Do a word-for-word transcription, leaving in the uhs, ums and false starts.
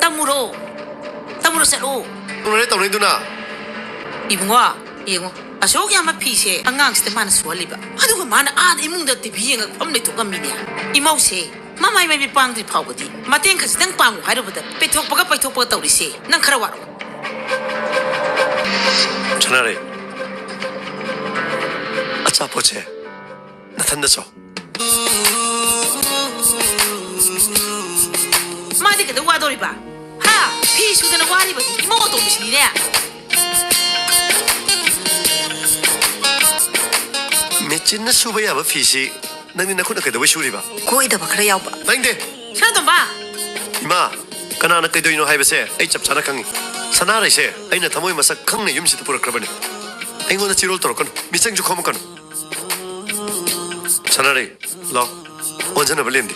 ꯇꯝꯃꯨꯔꯣ꯫ ꯇꯝꯃꯨꯔꯣ, ꯆꯠꯂꯣ꯫ ꯇꯧꯅꯔꯦ ꯇꯧꯅꯩꯗꯨꯅ꯫ ꯏꯕꯨꯡꯉꯣ, ꯌꯦꯡꯉꯣ꯫ ꯑꯁꯨꯛ ꯌꯥꯝꯕ ꯐꯤꯁꯦ ꯑꯉꯥꯡꯁꯤꯗ ꯃꯥꯅ ꯁꯨꯍꯜꯂꯤꯕ꯫ ꯑꯗꯨꯒ ꯃꯥꯅ ꯑꯥꯗ ꯏꯃꯨꯡꯗ ꯇꯤ ꯚꯤ ꯌꯦꯡꯉꯒ ꯐꯝ ꯂꯩꯊꯣꯛ ꯉꯝꯃꯤꯅꯦ꯫ ꯏꯃꯧꯁꯦ ꯃꯃꯥꯏ ꯃꯃꯤꯠ ꯄꯥꯡꯗ꯭ꯔꯤ ꯐꯥꯎꯕꯗꯤ ꯃꯇꯦꯡ ꯈꯖꯤꯛꯇꯪ ꯄꯥꯡꯉꯨ ꯍꯥꯏꯔꯨꯕꯗ ꯄꯩꯊꯣꯛꯄꯒ ꯄꯩꯊꯣꯛꯄꯒ ꯇꯧꯔꯤꯁꯦ꯫ ꯅꯪ ꯈꯔ ꯋꯥꯔꯣ꯫ ꯁꯅꯥꯔꯩ, ꯑꯆꯥꯄꯣꯠꯁꯦ ꯅꯊꯟꯗ ꯆꯥꯎ꯫ ꯃꯥꯗꯤ ꯀꯩꯗꯧ ꯋꯥꯗꯧꯔꯤꯕ? ꯍꯥ? ꯐꯤ ꯁꯨꯗꯅ ꯋꯥꯔꯤꯕꯗꯤ ꯏꯃꯧ ꯑꯇꯣꯝꯕꯤꯁꯤꯅꯤꯅꯦ꯫ ꯃꯦꯆꯤꯟꯅ ꯁꯨꯕ ꯌꯥꯕ ꯐꯤꯁꯤ ꯅꯪꯗꯤ ꯅꯈꯨꯠꯅ ꯀꯩꯗꯧꯕꯩ ꯁꯨꯔꯤꯕ? ꯀꯣꯏꯗꯕ ꯈꯔ ꯌꯥꯎꯕ꯫ ꯇꯥꯅꯤꯡꯗꯦ꯫ ꯁꯅꯥꯇꯣꯝꯕ! ꯏꯃꯥ, ꯀꯅꯥꯅ ꯀꯩꯗꯧꯏꯅꯣ ꯍꯥꯏꯕꯁꯦ ꯑꯩ ꯆꯞ ꯆꯥꯅ ꯈꯪꯉꯤ꯫ ꯁꯅꯥꯔꯩꯁꯦ ꯑꯩꯅ ꯊꯃꯣꯏ ꯃꯁꯛ ꯈꯪꯅ ꯌꯨꯝꯁꯤꯗ ꯄꯨꯔꯛꯈ꯭ꯔꯕꯅꯤ꯫ ꯑꯩꯉꯣꯟꯗ ꯆꯤꯔꯣꯜ ꯇꯧꯔꯛꯀꯅꯨ, ꯃꯤꯆꯪꯁꯨ ꯈꯣꯝꯃꯛꯀꯅꯨ꯫ ꯁꯅꯥꯔꯩ, ꯂꯥꯎ, ꯑꯣꯟꯖꯅꯕ ꯂꯦꯝꯗꯦ꯫